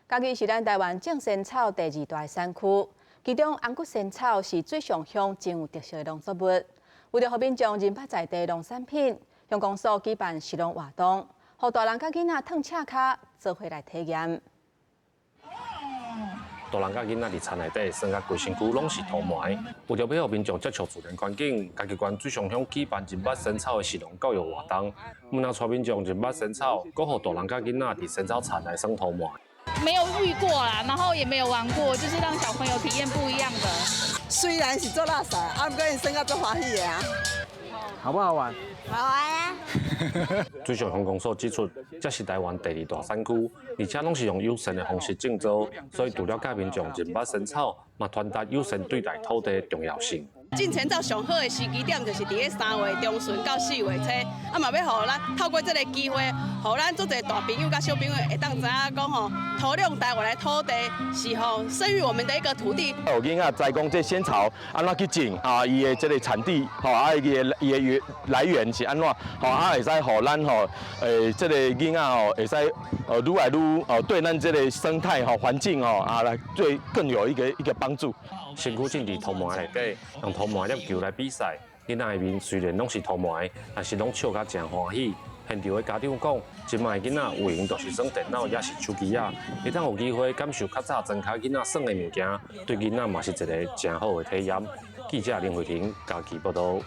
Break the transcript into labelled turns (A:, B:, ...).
A: 嘉義是咱台灣種仙草第二大產區，其中紅骨仙草是水上鄉真有特色的農作物。為著予民眾認捌在地農產品，鄉公所舉辦食農活動，予大人佮囡仔褪赤跤，做伙來體驗。
B: 大人佮囡仔佇田內底耍甲規身軀攏是塗糜，為著欲予民眾接觸自然環境，嘉義縣水上鄉舉辦認捌仙草的食農教育活動，毋但帶民眾認捌仙草，閣予大人佮囡仔佇仙草田來耍塗糜。
C: 沒有遇過啦，然後也沒有玩過，就是讓小朋友體驗不一樣的。
D: 雖然是足垃圾，啊，毋過𪜶耍甲足歡喜的啊。
E: 好不好玩？
F: 好玩啊！
B: 水上鄉公所指出，這是台灣第二大產區，而且攏是用友善的方式種植，所以除了教民眾認捌仙草，嘛傳達友善對待土地的重要性。
G: 種仙草上好的時機點就是佇咧3月中旬到4月初，啊嘛欲予咱透過這个機會，予咱足濟大朋友佮小朋友會當知影講吼，土壤台灣的土地是吼生育我們的一個土地。
H: 予囡仔知講這仙草按怎去種啊，伊的這个產地吼，啊伊的源來源是按怎，吼啊會使予咱吼這个囡仔吼會使愈來愈哦對咱這个生態吼環境吼啊來對更有一個幫助。
B: 身軀浸佇塗糜內底，用塗糜粒球來比賽，囡仔的面雖然攏是塗糜，但是攏笑甲誠歡喜。現場的家長講，這擺的囡仔有閒就是耍電腦，抑是手機仔，會當有機會感受較早莊跤囡仔耍的物件，對囡仔嘛是一个誠好的體驗。記者林慧婷嘉義報導。